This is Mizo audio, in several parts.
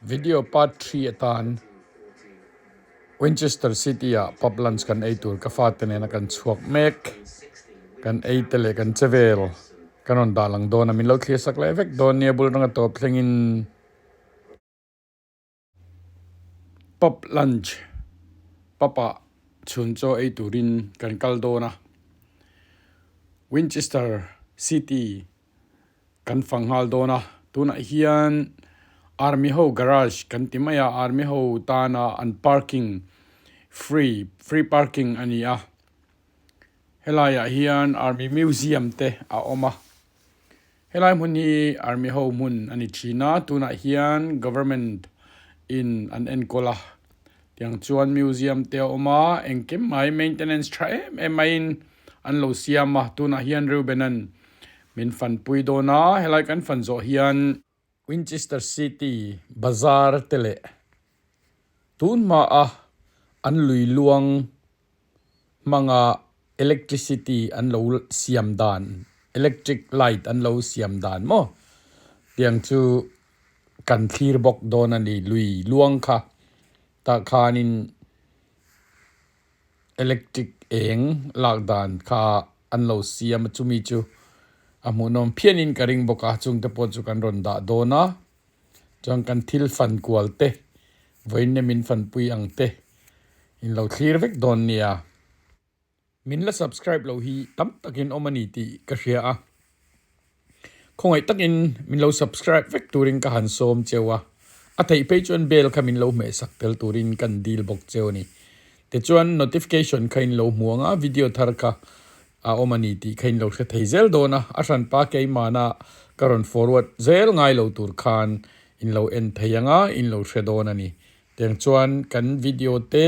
Video part 3 atan Winchester City ah pub lunch kan ei tur ka fate nena kan chhuak mek. Kan ei te leh kan che vel kan rawn dah lang dawn a, min lo thlir sak leh vek dawn nia bul ranga tawp thlengin. Pub lunch pub ah chhun chaw ei turin kan kal dawn a, Winchester City kan fang nghal dawn a, tunah hian army ho garage kan ti mai a, army ho tana an parking free free parking a ni a, helaiah hian army museum te a awm a. Helai hmun hi army ho hmun a ni thin a, tunah hian government in an enkawl a, tiang chuan museum te a awm a, engkim mai maintenance tha em em maiin an lo siam a, tunah hian Reuben-a'n min fanpui dawn a, helai kan fan zawh hian Winchester City bazar te leh tun hmaa an lui luang hmanga electricity an lo siam dan electric light an lo siam dan maw tiang chu kan thlir bawk dawn a ni lui luang kha tah khanin electric eng lak dan kha an lo siam a chumi chu a hmuhnawm phianin ka ring bawk a chungte pawh chu kan rawn dah dawn a chuan kan thil fan kual te vawiin nem in fanpui ang te. In lo thlir vek dawn nia. Min la subscribe loh hi tam takin awm a ni tih ka hria a. Khawngaih takin min lo subscribe vek turin ka han sawm cheu a. A theih phei chuan bell kha min lo hmehsak tel turin kan dil bawk cheu a ni. Tichuan notification kha in lo hmu ang a, video thar kha a awm a ni tih kha in lo hre thei zel dawn a. A hranpa keimahna ka rawn forward zel ngai lo tur khan in lo en thei ang a, in lo hre dawn a ni. Tiang chuan kan video te,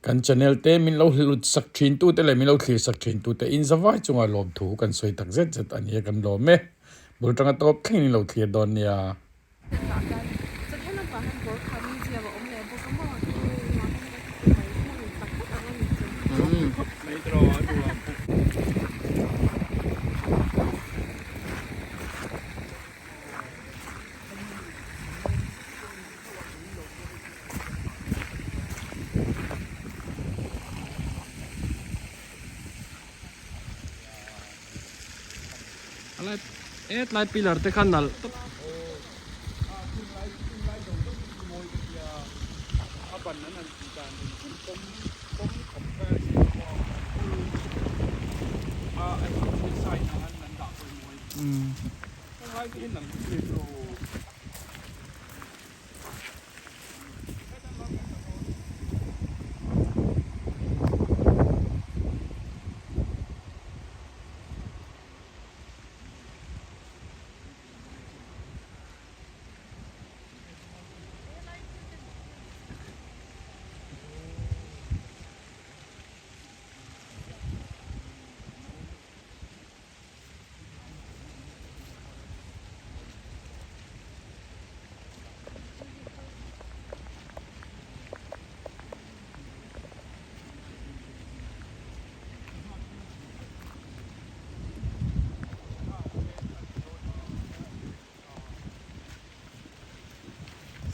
kan channel te min lo hlut sak thin tu te leh min lo thlir sak thin tu te in zavai chunga lawmthu kan sawi tak zet zet a nia kan lawm e. Bul tanga tawp thlengin in lo thlir dawn nia. He tlai pillar te kha nalh tawp.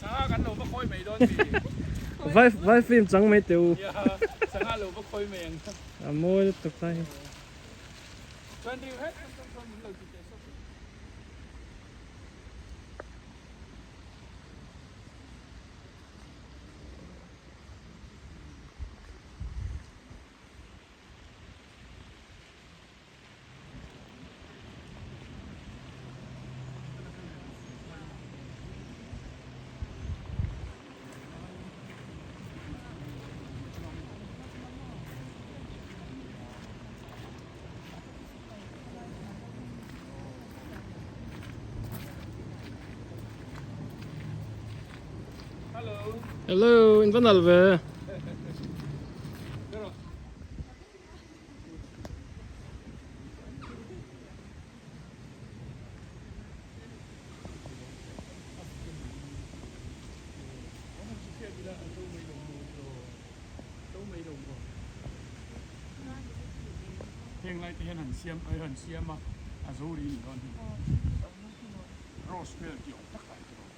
Sangha kan lo va khawi mai dawn mi. Vai vai film chang mai teh u. Sangha lo va khawi mai ang. A mawi lutuk lai hi. Chuan riu het kan tum chuan min lo ti teh sawk. Hello, in va nalh ve. Heng lai te hian han siam ai han siam a a zo ri ni dawn hi rose vel tih awm tak lai te rawh.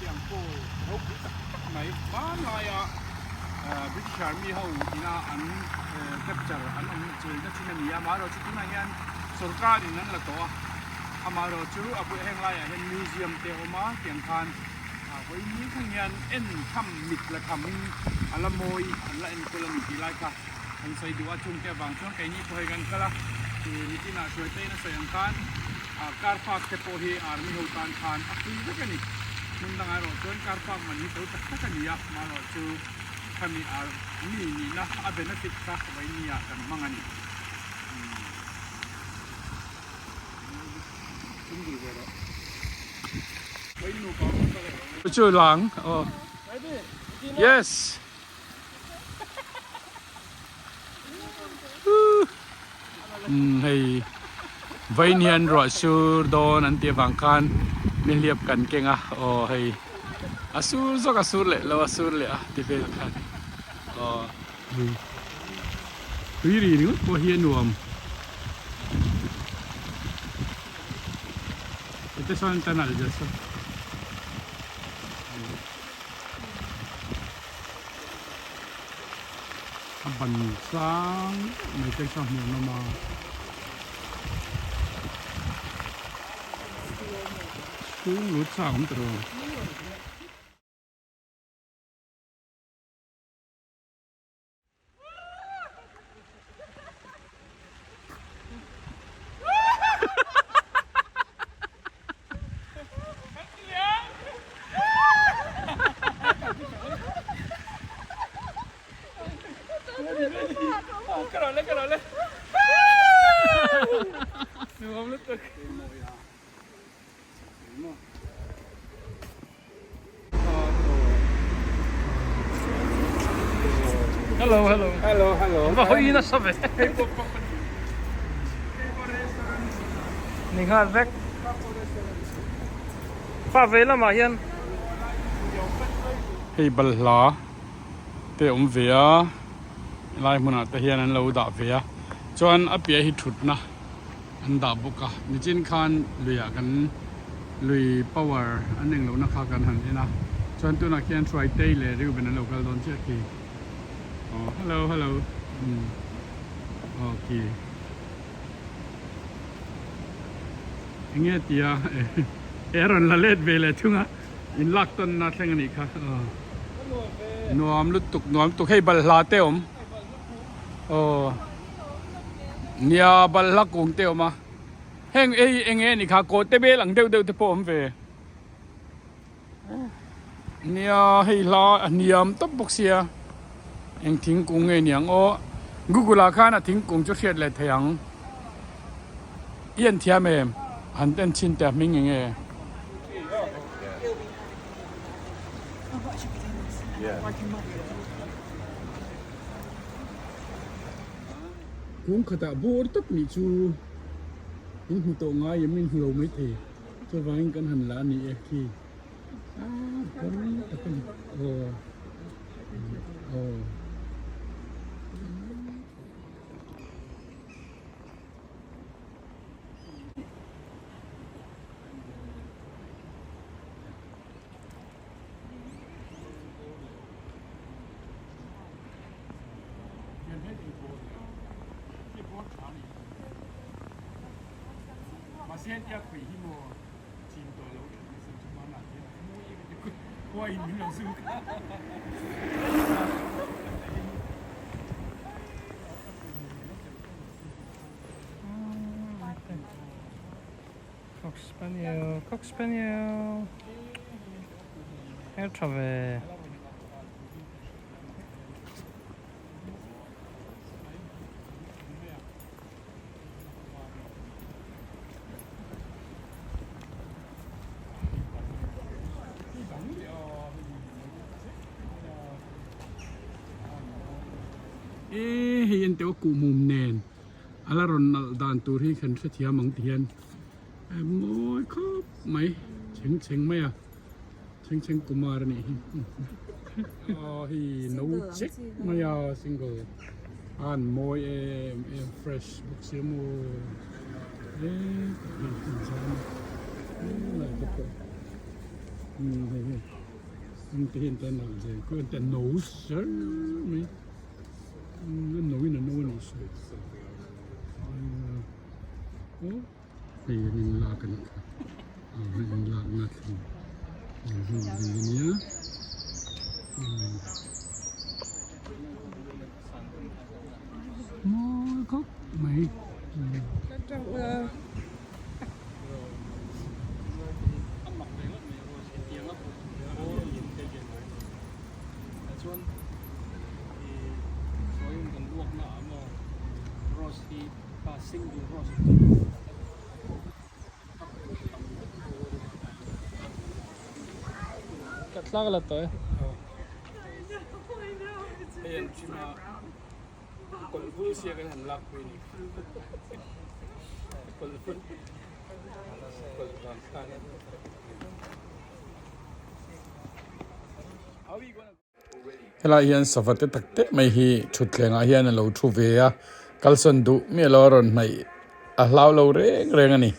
Tiang pawl ropui tak tak mai hmanlaia British Army ho ina an capture an awm chei na thin a ni a, amaherawhchu tunah hian sorkar in an la tawh a, amaherawhchu a bulah heng laiah hian museum te a awm a, tiang khan vawiin ni thleng hian en tham mit la thamin a la mawi an la enkawl a ni tih lai kha an sawi duh a, chungte avang chuan keini pawh hei kan kal a, nitin ah hruai te in a sawi ang khan. Car park te pawh hi army ho tan khan a pui vek a ni. Hmun dangah erawh chuan car park man hi to tak tak a ni a, amaherawhchu khami army nihna a benefit kha vawinia kan hmang a ni. Chu lang aw yes. Hei vawiin hian ruah sur dawn an tih avang khan nihliap kan keng a aw hei a sur zawk a sur leh lo a sur leh a ti vel khan aw hei tui ri ringawt pawh hi a nuam hete sawn tunnel zet sawn. A ban sang mai te kha hmuh nawm a. Chhung lut chak awm tawh. Hello hello Hello hello Va hawi nasa ve Ni nghal vek Pa ve lamah hian Hei balhla te awm ve a helai hmunah te hian an lo dah ve a chuan a piah hi thutna an dah bawk a nichin khan luiah kan lui power an eng lohna kha kan han en a chuan tunah khian Hruaitei leh Reuben an lo kal dawn chiah khi aw hello hello umm aw khi. Enge tia e rawn la let ve leh thung a in lak tawn na thleng anih kha nuam lutuk nuam lutuk hei balhla te awm aw nia balhla kung te awm a heng ei enge anih kha kaw te bel ang deuh deuh te pawh awm ve nia hei hla a hniam tawp bawk sia eng thingkung nge niang aw google ah khan a thingkung chu hriat leh thei ang i en thiam em han en chhin teh a hming eng nge. Kung khatah bawr tak nih chu in hmu tawh ngai em in hmu lo maithei. Chuvangin kan han la a ni e khi ah kawr tak a ni aw aw. Mahse tia khui hi maw chin tawh lo thin ni chu hmanah hian a mawi em em khua in min lo zuk a. Cock Spaniel, Cock Spaniel. Hmeltha ve. E hei en teuh a kuhmum nen a la rawn nalh dan tur hi kan hrethiam ang ti hian a mawi khawp mai chheng chheng mai a chheng chheng kumar a nih hi aw hei no chek mai a single a an mawi em em fresh bawk sia maw e tah hian an zam a helai te pawh. Hei hi an te hian tan a zai kawt an no sar mai a no in a no a nih chu hei an in lak a nih kha an in lak na thleng hei a nia. Mawi khawp mai. Ka tlak la tawh e. Hei an chim a kawlh vul sia kan han lak pui a ni kawlh vul kawlh vang khan. Helai hian sava te tak te mai hi thutthleng ah hian a lo thu ve a kalsawn duh miah lo a rawn hnaih a hlau lo reng reng a ni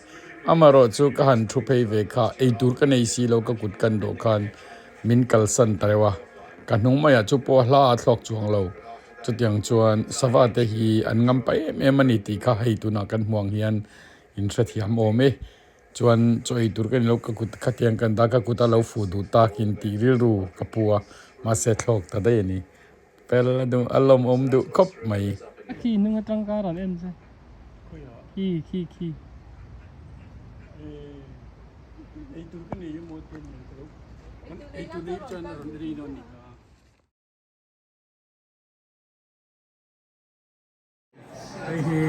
amaherawh chu ka han thu phei ve kha eitur ka nei si lo ka kut kan dawh khan min kalsan ta reuh a ka hnung maiah chu pawh hla a thlawk chuang lo chutiang chuan sava te hi an ngam pa em em a ni tih kha hei tunah kan hmuh ang hian in hrethiam awm e. Chuan chaw ei tur ka ni lo, ka kut khatiang kan dah, ka kut a lo fuh duh takin tih rilru ka pu a, mahse thlawk ta daih a ni. Fel a duh, a lawmawm duh khawp mai. A khi hnung atang kar an en che. Khi khi khi. Ei tur ka nei emaw te ni ka lo, ei tur nei chuan a rawn ri dawn ni kha. Hei hi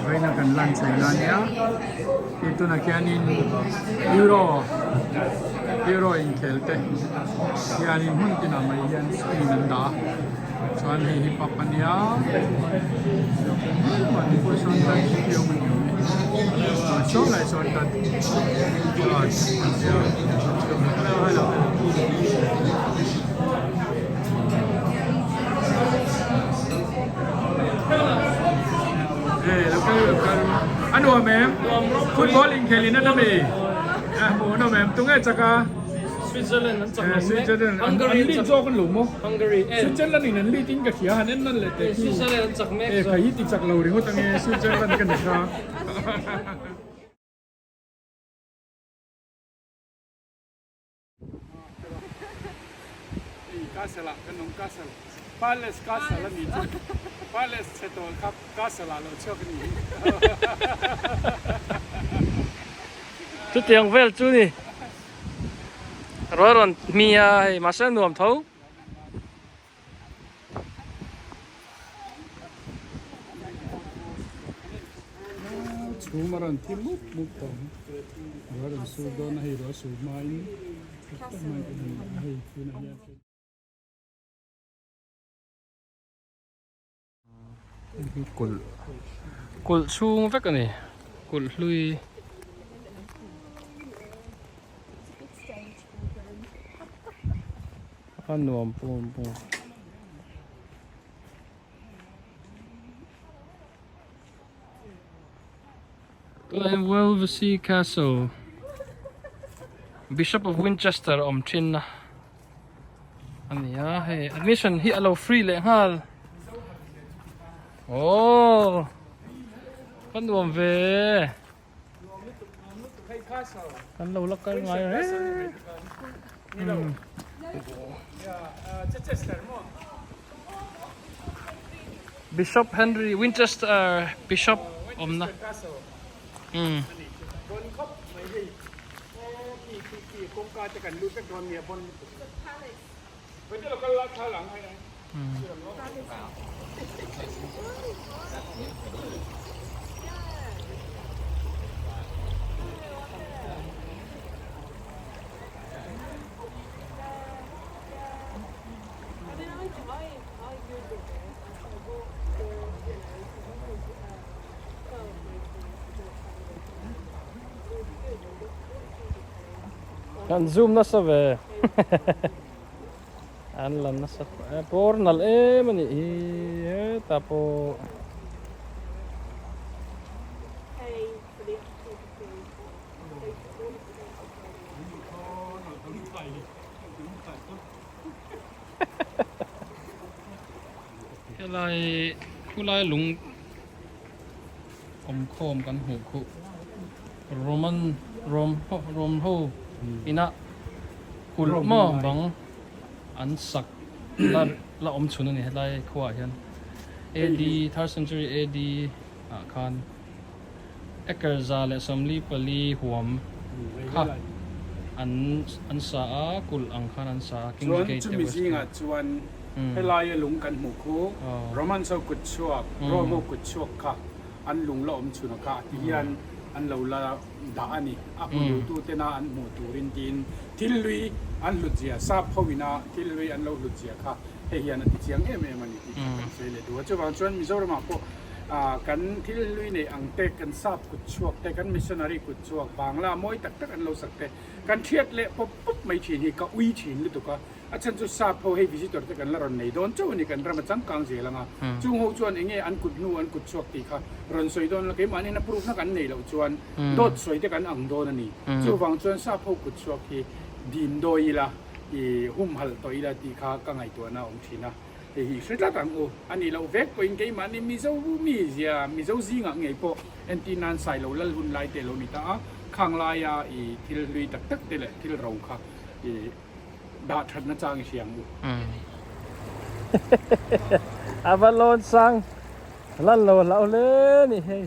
vawiina kan lan chheina a nia tih tunah khianin euro euro inkhel te hianin hmun tinah mai hian screen an dah a chuan hei hi pub a nia mahni pawh sawn tan khi awm a ni awm e saw lai sawn tan hello hello A nuam em? Football inkhel in a na mi? A hmuh nawm em? Tunge chak a? Switzerland an chak lo mek. Switzerland an lead zawk an lo maw? Hungary. Switzerland in an lead in ka hria han en nan leh teh khi. Switzerland an chak mek zawk. E kha hi ti chak lo ringawt ange Switzerland ka ni kha. Castle ah kan awm castle palace castle a nih chu palace chhe tawh kha castle ah lo chhuak a nih hi. Chutiang vel chu ni rual rawn hmi a hei mahse a nuam tho. Chhum a rawn thi mup mup tawh ang ruah rawn sur dawn a hei ruah sur hmain tak tak mai kan han a hei tunah hian Kulh kulh chhung vek a ni kulh hlui. A nuam pum pum. Tunah hian Welvesey Castle Bishop of Winchester awm thin a a ni a hei admission hi a lo free leh nghal aww ka nuam ve. Kan lo la kal ngai a Bishop Henry Winchester Bishop awmna umm Kan zoom nasa ve. An la nasa tawh e bawr nalh em a nih hi hetah pawh. Helai khulai lung awmkhawm kan hmuh khuh Roman Rom Rom ho ina kulh maw bang an sak la la awm chhun a ni helai khuaah hian AD third century AD ah khan acre 144 huam kha an an sa a kulh ang khan an sa a Kings Chuan Gate te chumi West zingah Gate chuan helaia lung kan hmuh khu Romans ho kut chhuak Rome ho kut chhuak kha an lung la awm chhun a kha ti hian an lo la dah a ni. A hmu duhtu tena an hmuh turin tiin thil hlui an hlut zia sap ho ina thil hlui an lo hlut zia kha hei hian a ti chiang em em a ni tih kha kan sawi leh duh a. Chuvang chuan Mizoramah pawh kan thil hlui neih ang te, kan sap kut chhuak te, kan missionary kut chhuak, Bangla mawi tak tak an lo sak te, kan thiat leh pawp pawp mai thin hi ka ui thin lutuk a. A chhan chu sap ho hei visitor te kan la rawn nei dawn chauh a ni, kan ram a changkang zel ang a. Chung ho chuan eng nge an kut hnu an kut chhuak tih kha rawn sawi dawn la, keimahni a proof na kan neih loh chuan dawt sawi te kan ang dawn a ni. Chuvang chuan sap ho kut chhuak hi dim dawi ila, i humhalh tawh ila tih kha ka ngaihtuahna a awm thin a. Hei hi hre tlat ang u. A nih loh vek pawhin keimahni Mizo mi zia, Mizo zingah ngei pawh entir nan Sailo lal hun lai te lo ni ta a, khang laia i thil hlui tak tak te leh thil ro kha i dah thatna chang i hria ang u. A va lawn sang lan lo hlau hle ni hei.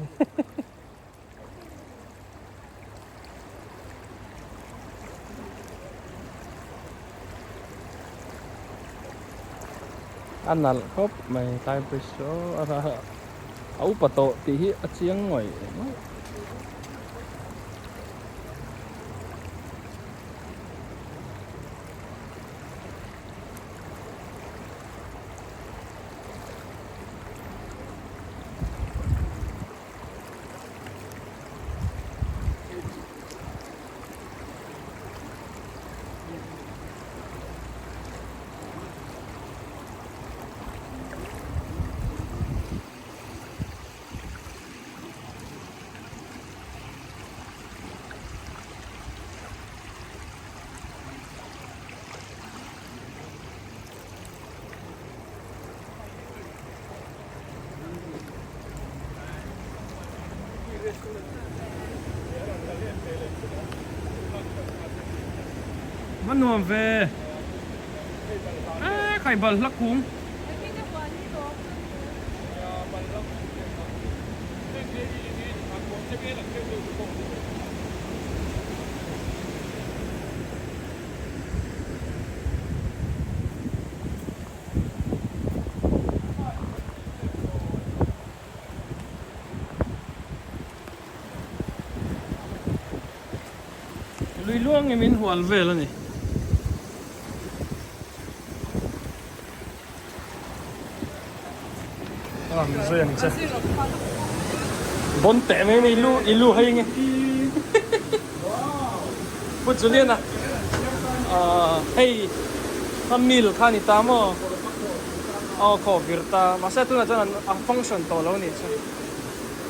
A nalh khawp mai tlai bridge chu a upa tawh tih hi a chiang ngawih ngawih. Va nuam ve e khai bal hla kung. Lui luang in min hual vel a ni. A min zui ang che. Bon teh mai mai lu i lu hei nge. Pu Julian a hei kha mill kha ni ta maw? Aw khaw vir ta mahse tunah chuan a function tawh lo nih chu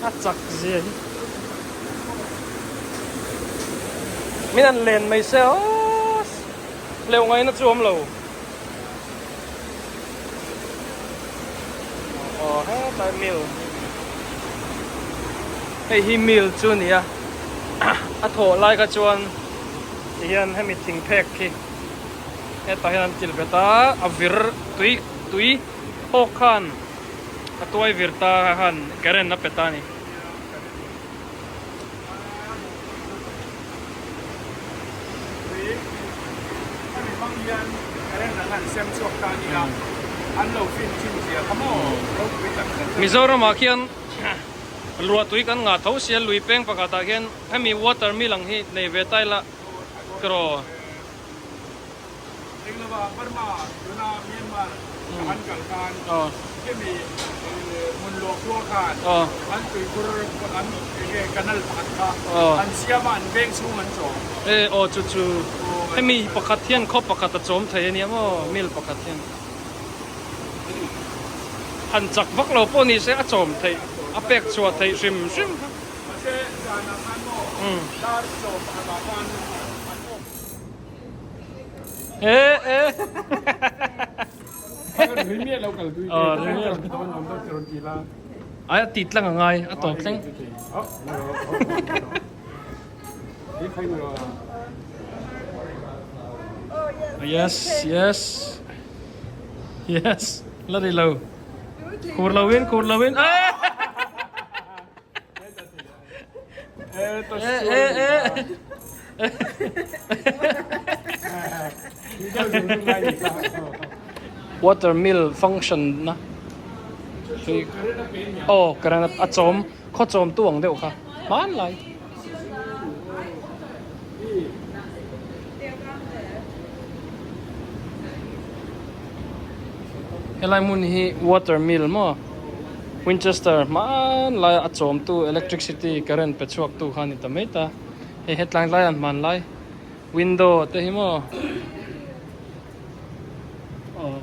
a chak zia hi. Min an len mai se aw hleuh ngaihna chu awm lo. Aw hetlai mill hei hi mill chu a ni a a thawh lai kha chuan tihian hemi thing phek khi hetah hian an kilh bet a a vir tui tui hawk khan a tuai vir ta khan current a pe ta a ni. Mizoramah khian luah tui kan ngah tho sia lui peng pakhatah khian hemi water mill ang hi nei ve ta ila tiraw. Englova Burma tuna Myanmar a an kal khan hemi hmun luah khua khan an tuikhur an enge canal pakhat kha an siam a an veng chhung an chawm. E aw chu chu hemi pakhat hian khaw pakhat a chawm thei ania maw mill pakhat hian han chak vak lo pawh ni se a chawm theih a pek chhuah theih hrim hrim kha. Mahse zanah khan maw dar chawm pakhatah khan an awm. E e. Ai a tih tlang a ngai a tawp thleng. Yes yes yes la ri lo khur lo in khur lo in Water mill function na tui aw current a chawm khaw chawm tu ang deuh kha hmanlai. Helai hmun hi water mill maw Winchester hmanlai a chawmtu electricity current pe chhuak tu kha a ni ta mai ta hei hetlai lai an hmanlai window te hi maw aw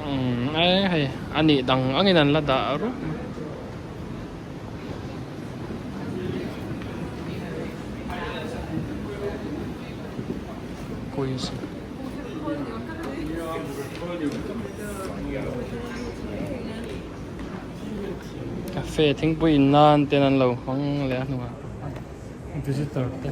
umm hei a nih dang angin an la dah rup mai. Cafe thingpui in nan ten an lo hmang leh a hnungah visitor te.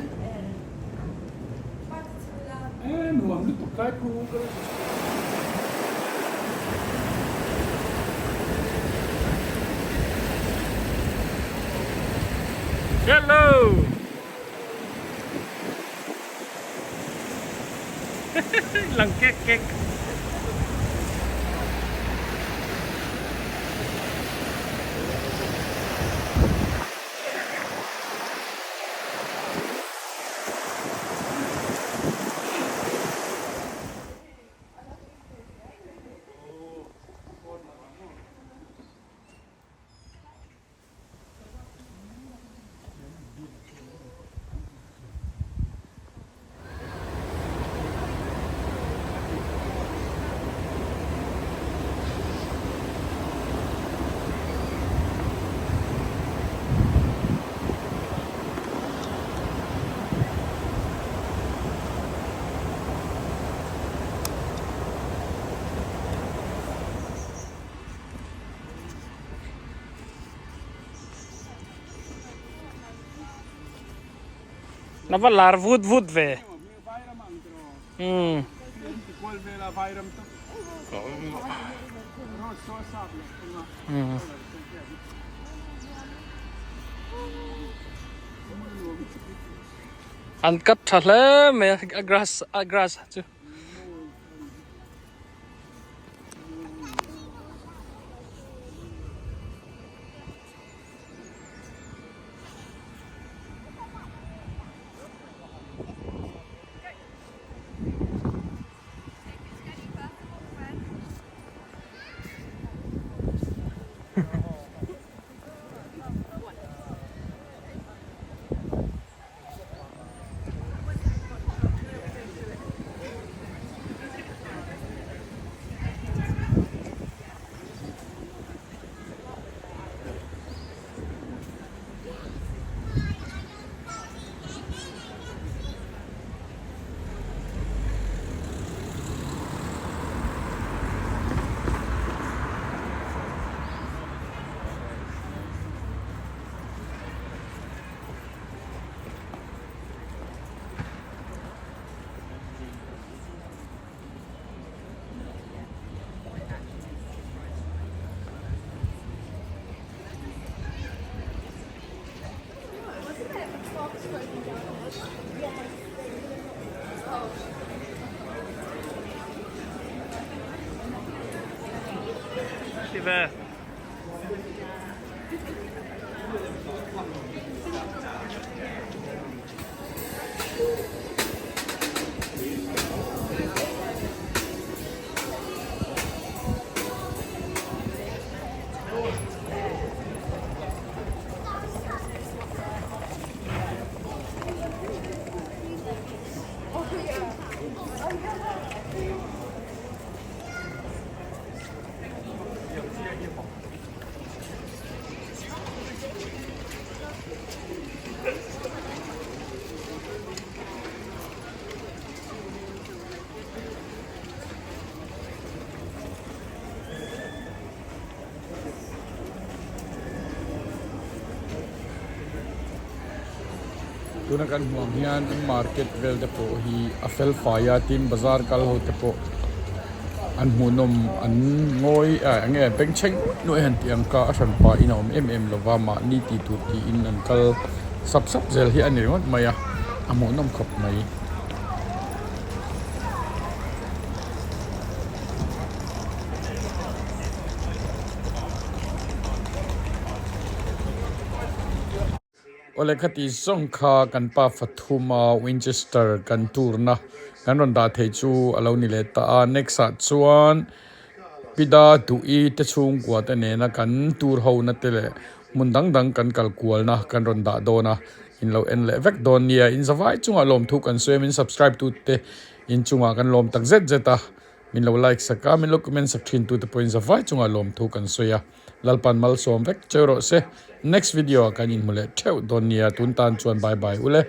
Hello! Lang kek kek. Na va lar vut vut ve. Umm. An cut tha hle mai a grass a grass chu. Ti ve. Tuna kan hmuh ang hian an market vel te pawh hi a fel fai a, tin bazar kal ho te pawh an hmuhnawm an ngawi ah eng nge bengchheng nuai han tih ang kha a hran pah in a awm em em lova mahni tih tur tiin an kal sap sap zel hi a ni ringawt mai a, a hmuhnawm khawp mai. Awle khati zawng kha kan pa Fathuma Winchester kan turna kan rawn dah theih chu a lo ni leh ta a, next ah chuan Pida Duhi te chhungkua te nena kan tur ho na te leh hmun dang dang kan kal kualna kan rawn dah dawn a, in lo en leh vek dawn nia, in zavai chungah lawmthu kan sawi a, min subscribe tu te in chungah kan lawm tak zet zet a, min lo like sak a, min lo comment sak thin tu te pawhin zavai chungah lawmthu kan sawi a. Lalpan malsawm vek cheu rawh se. Next video ah kan inhmu leh theuh dawn nia tun tan chuan bye bye ule.